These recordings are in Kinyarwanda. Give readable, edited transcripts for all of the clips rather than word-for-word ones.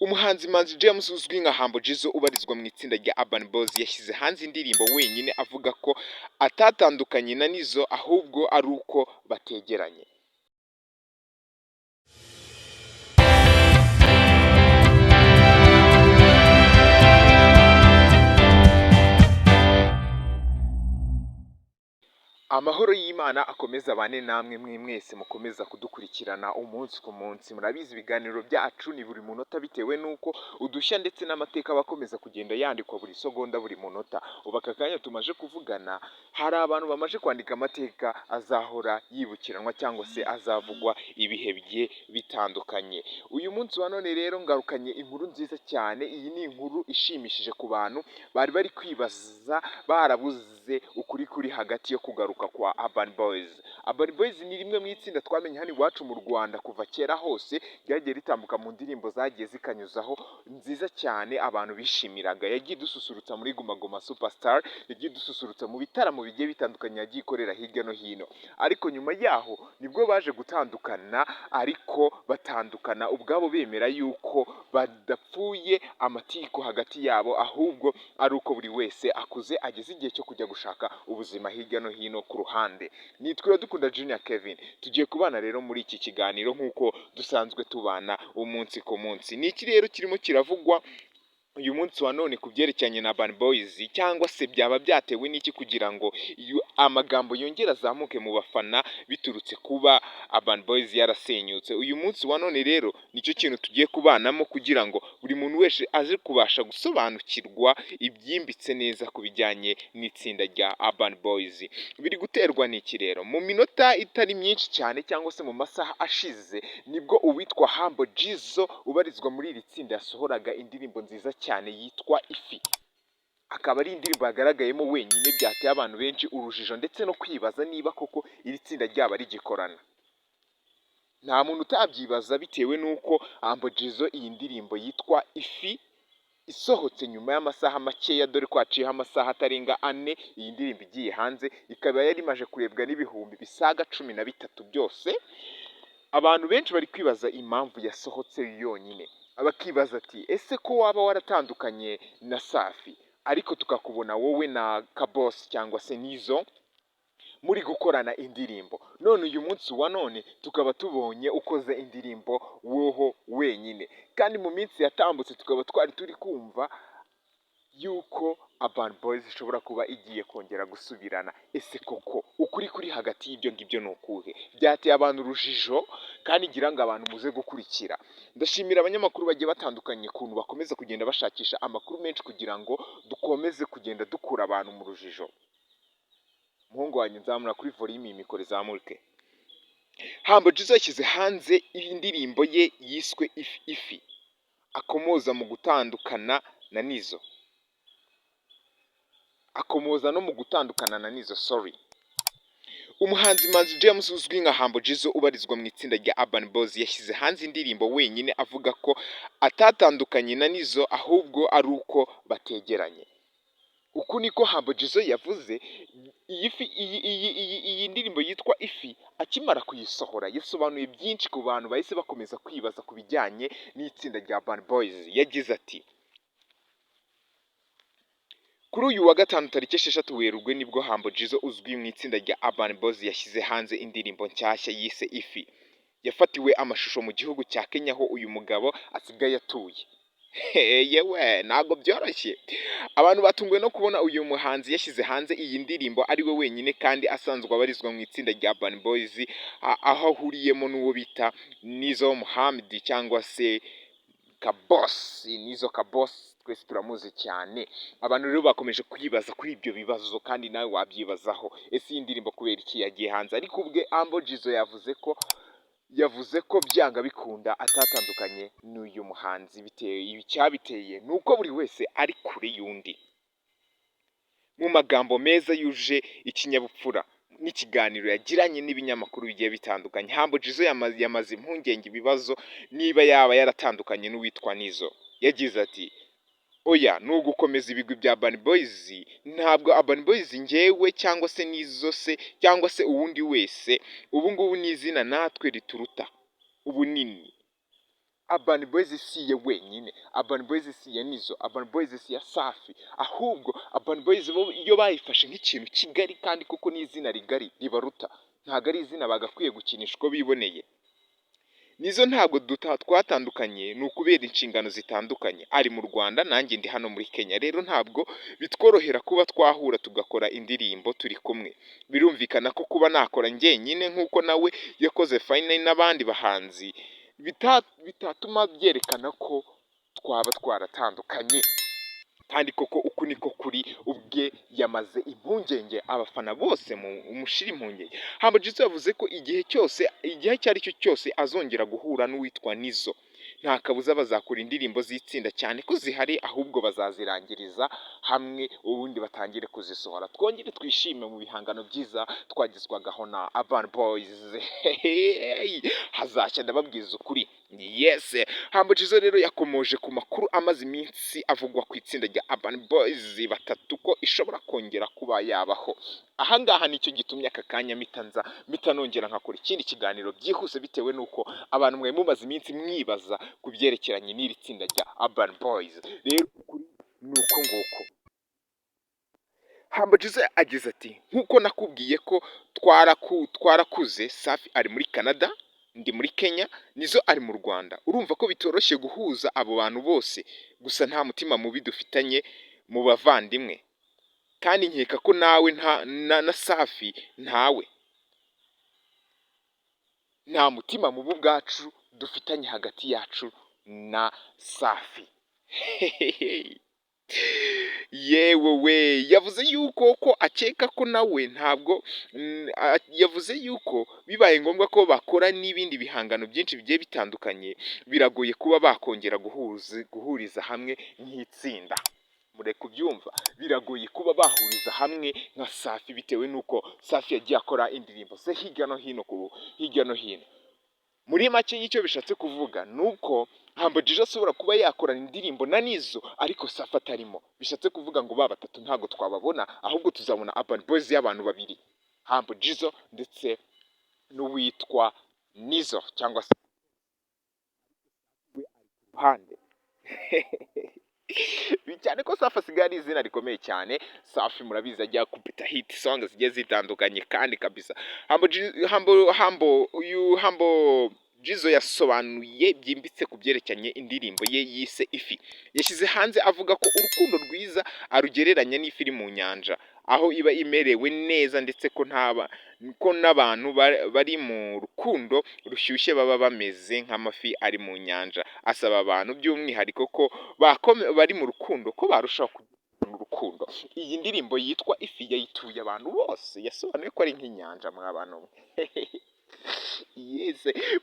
Umuhanzi Manzi James uzwi nka Humble Jizzo ubarizwa mu itsinda rya Urban Boys yashyize hanze indirimbo wenyine avuga ko atatandukanye na Nizzo ahubwo ari uko bategeranye. Amahoro y'Imana akomeze abane namwe mwe mwese mukomeza kudukurikirana umunsi ku munsi. Murabizi ibiganiro byacu ni buri munota bitewe n'uko udushya ndetse n'amateka aba akomeza kugenda yandikwa buri segonda buri munota. Ubu aka kanya tumaze kuvugana hari abantu bamaze kwandika amateka azahora yibukiranwa cyangwa se azavugwa ibihe bigiye bitandukanye. Uyu munsi wa none rero ngarukanye inkuru nziza cyane, iyi ni inkuru ishimishije ku bantu bari bari kwibaza barabuze ukuri kuri hagati yo kugaruka kwa Urban Boys. Urban Boys ni rimwe mu itsinda twamenye hano iwacu mu Rwanda kuva kera hose, ryagiye ritambuka mu ndirimbo zagiye zikanyuzaho nziza cyane abantu bishimiraga. Yagiye idususurutsa muri Guma Guma Superstar, yagiye idususurutsa mu bitaramo bigiye bitandukanye yagiye ikorera hirya no hino. Ariko nyuma yaho nibwo baje gutandukana, ariko batandukana ubwabo bemera yuko badapfuye amatiku hagati yabo, ahubwo ari uko buri wese akuze ageze igihe cyo kujya gushaka ubuzima hirya no hino ku ruhande. Nitwa Iradukunda Junior Kevin, tugiye kubana rero muri iki kiganiro nk'uko dusanzwe tubana umunsi ku munsi. Ni iki rero kirimo kiravugwa uyu munsi wa none ku byerekeranye na Urban Boys, cyangwa se byaba byatewe n'iki kugira ngo amagambo yongere azamuke mu bafana biturutse kuba Urban Boys yarasenyutse. Uyu munsi wa none rero nicyo kintu tugiye kubanamo kugira ngo buri muntu wese aze kubasha gusobanukirwa ibyimbitse neza ku bijyanye n'itsinda rya Urban Boys. Biri guterwa n'iki rero? Mu minota itari myinshi cyane cyangwa se mu masaha ashize nibwo uwitwa Humble Jizzo ubarizwa muri iri tsinda yasohoraga indirimbo nziza cyane yitwa Ifi. Akaba ari indirimbo yagaragayemo wenyine, byateye abantu benshi urujijo ndetse no kwibaza niba koko iri tsinda ryaba rigikorana. Nta muntu utabyibaza bitewe n'uko Humble Jizzo iyi ndirimbo yitwa Ifi isohotse nyuma y'amasaha makeya, dore ko haciyeho amasaha atarenga ane iyi ndirimbo igiye hanze, ikaba yari imaze kurebwa n'ibihumbi bisaga 13 byose. Abantu benshi bari kwibaza impamvu yasohotse yonyine, bakibaza ati ese ko waba waratandukanye na Safi ariko tukakubona wowe na Kabosi cyangwa se Nizzo muri gukorana indirimbo, none uyu munsi wa none tukaba tubonye ukoze indirimbo woho wenyine, kandi mu minsi yatambutse tukaba twari turi kumva yuko Urban Boys ishobora kuba igiye kongera gusubirana. Ese koko ukuri kuri hagati y'ibyo ngibyo ni ukuhe? Byateye abantu urujijo kandi ngira ngo abantu muze gukurikira. Ndashimira abanyamakuru bagiye batandukanye ukuntu bakomeza kugenda bashakisha amakuru menshi kugira ngo dukomeze kugenda dukura abantu mu rujijo. Umuhungu wanjye nzamura kuri volume iyi mikoro izamuke. Humble Jizzo yashyize hanze indirimbo ye yiswe Ifi, Ifi akomoza mu gutandukana na Nizzo. Akomoza no mu gutandukana na Nizzo, sorry. Umuhanzi Manzi James uzwi nka Humble Jizzo ubarizwa mu itsinda rya Urban Boys yashyize hanze indirimbo wenyine avuga ko atatandukanye na Nizzo ahubwo ari uko bategeranye. Uku niko Humble Jizzo yavuze. Iyi fi, iyi, iyi, iyi, iyi ndirimbo yitwa Ifi akimara kuyisohora yasobanuye byinshi ku bantu bahise bakomeza kwibaza ku bijyanye n'itsinda rya Urban Boys. Yagize ati kuri uyu wa gatanu tariki 6 Werurwe nibwo Humble Jizzo uzwi mu itsinda rya Urban Boys yashyize hanze indirimbo nshyashya yise Ifi. Yafatiwe amashusho mu gihugu cya Kenya aho uyu mugabo asigaye atuye. Yewe ntabwo byoroshye. Abantu batunguwe no kubona uyu muhanzi yashyize hanze iyi ndirimbo ari we wenyine kandi asanzwe abarizwa mu itsinda rya Urban Boys, aho ahuriyemo n'uwo bita Nizzo Muhammad cyangwa se Kabosi, Nizzo Kabosi twese turamuzi cyane. Abantu rero bakomeje kwibaza kuri ibyo bibazo kandi nawe wabyibazaho. Ese iyi ndirimbo kubera iki yagiye hanze? Ariko ubwe Humble Jizzo yavuze ko byanga bikunda atatandukanye n'uyu muhanzi, bitewe icyabiteye ni uko buri wese ari kure y'undi. Mu magambo meza yuje ikinyabupfura n'ikiganiro yagiranye n'ibinyamakuru bigiye bitandukanye, Humble Jizzo yamaze impungenge ibibazo niba yaba yaratandukanye n'uwitwa Nizzo. Yagize ati oya, ni ugukomeza ibigwi bya Urban Boys, ntabwo Urban Boys njyewe cyangwa se Nizzo se cyangwa se uwundi wese, ubu ngubu ni izina natwe rituruta ubunini. Urban Boys si iye wenyine, Urban Boys si iya Nizzo, Urban Boys si iya Safi, ahubwo Urban Boys bo iyo bayifashe nk'ikintu kigari, kandi koko ni izina rigari ribaruta, ntabwo ari izina bagakwiye gukinisha uko biboneye. Nizzo ntabwo twatandukanye, ni ukubera inshingano zitandukanye. Ari mu Rwanda, nanjye ndi hano muri Kenya, rero ntabwo bitworohera kuba twahura tugakora indirimbo turi kumwe. Birumvikana ko kuba nakora njyenyine nk'uko nawe yakoze Fine n'abandi bahanzi bitatuma byerekana ko twaba twaratandukanye. Kandi koko uku niko kuri, ubwe yamaze impungenge abafana bose mu mushira impungenge. Humble Jizzo yavuze ko igihe cyose, igihe icyo ari cyo cyose azongera guhura n'uwitwa Nizzo, nta kabuza bazakora indirimbo z'itsinda, cyane ko zihari, ahubwo bazazirangiriza hamwe ubundi batangire kuzisohora, twongere twishime mu bihangano byiza twagezwagaho na Urban Boys. Hazashya, ndababwiza ukuri. Yes, Humble Jizzo rero yakomoje ku makuru amaze iminsi avugwa ku itsinda rya Urban Boys batatu, ko ishobora kongera kuba yabaho. Ahangaha nicyo gitumye aka kanya mpita nza, mpita nongera nkakora ikindi kiganiro byihuse, bitewe n'uko abantu mwe mumaze iminsi mwibaza ku byerekeranye n'iri tsinda rya Urban Boys. Rero ukuri ni uko nguko. Humble Jizzo agize ati: "Nk'uko nakubwiye ko twarakuze, Safi ari muri Canada, ndi muri Kenya, Nizzo ari mu Rwanda. Urumva ko bitoroshye guhuza abo bantu bose. Gusa nta mutima mubi dufitanye mu bavandimwe, kandi nkeka ko nawe nta na Safi ntawe. Nta mutima mubi ubwacu dufitanye hagati yacu na Safi." Yewe we, yavuze yuko ko akeka ko nawe ntabwo yavuze yuko bibaye ngombwa ko bakora n'ibindi bihangano byinshi bigiye bitandukanye, biragoye kuba bakongera guhuriza hamwe nk'itsinda. Mureke kubyumva, biragoye kuba bahuriza hamwe nka Safi, bitewe n'uko Safi yagiye akora indirimbo ze hirya no hino, ku hirya no hino. Muri make, y'icyo bishatse kuvuga ni uko Humble Jizzo ashobora kuba yakorana indirimbo na Nizzo ariko Safi atarimo. Bishatse kuvuga ngo ba batatu ntabwo twababona, ahubwo tuzabona Urban Boys y'abantu babiri, Humble Jizzo ndetse n'uwitwa Nizzo, cyangwa se we ari ku ruhande, cyane ko Safi asigaye ari izina rikomeye cyane. Safi murabizi ajya kupita hit song zigiye zitandukanye, kandi kabisa Humble uyu Humble Jizzo yasobanuye byimbitse ku byerekeranye indirimbo ye yise Ifi yashyize hanze, avuga ko urukundo rwiza arugereranya n'ifi iri mu nyanja, aho iba imerewe neza, ndetse ko ntaba ko n'abantu bari mu rukundo rushyushye baba bameze nk'amafi ari mu nyanja. Asaba abantu by'umwihariko ko bari mu rukundo ko barushaho kugira urukundo. Iyi ndirimbo yitwa Ifi yayituye abantu bose, yasobanuye ko ari nk'inyanja. Mwa bantu mwe, yes,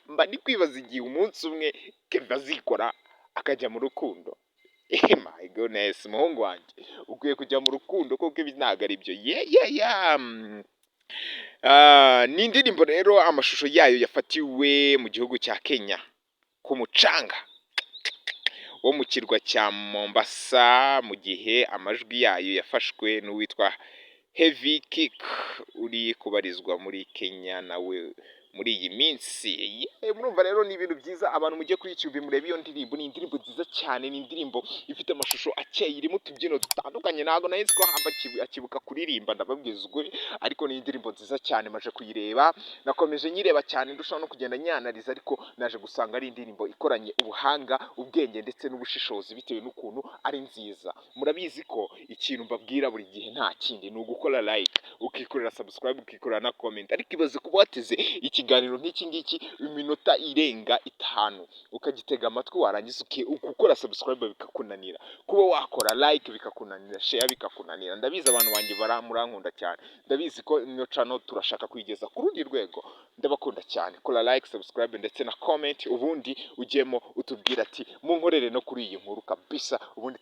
mba ndi kwibaza igihe umunsi umwe Kevin azikora akajya mu rukundo. My goodness, umuhungu wanjye, ukwiye kujya mu rukundo kuko ibi ntabwo ari byo. Ye ye ya. Ni indirimbo rero amashusho yayo yafatiwe mu gihugu cya Kenya ku mucanga wo mu kirwa cya Mombasa, mu gihe amajwi yayo yafashwe n'uwitwa Heavy Kick uri kubarizwa muri Kenya nawe muri iyi minsi. Murumva rero ni ibintu byiza. Abantu mujye kuri YouTube murebe iyo ndirimbo, ni indirimbo nziza cyane, ni indirimbo ifite amashusho akeye, irimo utubyino dutandukanye. Ntabwo nari nzi ko Humble akibuka kuririmba, ndababwiza ukuri, ariko ni indirimbo nziza cyane. Maje kuyireba, nakomeje nyireba cyane, ndushaho no kugenda nyanariza, ariko naje gusanga ari indirimbo ikoranye ubuhanga, ubwenge ndetse n'ubushishozi, bitewe n'ukuntu ari nziza. Murabizi ko ikintu mbabwira buri gihe nta kindi, ni ugukora like, ukikorera subscribe, ukikorera na comment. Ariko ibaze kuba wateze ikiganiro nk'iki ngiki iminota irenga 5, ukagitega amatwi, warangiza gukora subscribe bikakunanira, kuba wakora like bikakunanira, share bikakunanira. Ndabizi abantu banjye murankunda cyane, ndabizi ko ino channel turashaka kuyigeza ku rundi rwego. Ndabakunda cyane. Kora like, subscribe ndetse na comment, ubundi ujyemo utubwira ati: "Munkorere no kuri iyi nkuru kabisa." Ubundi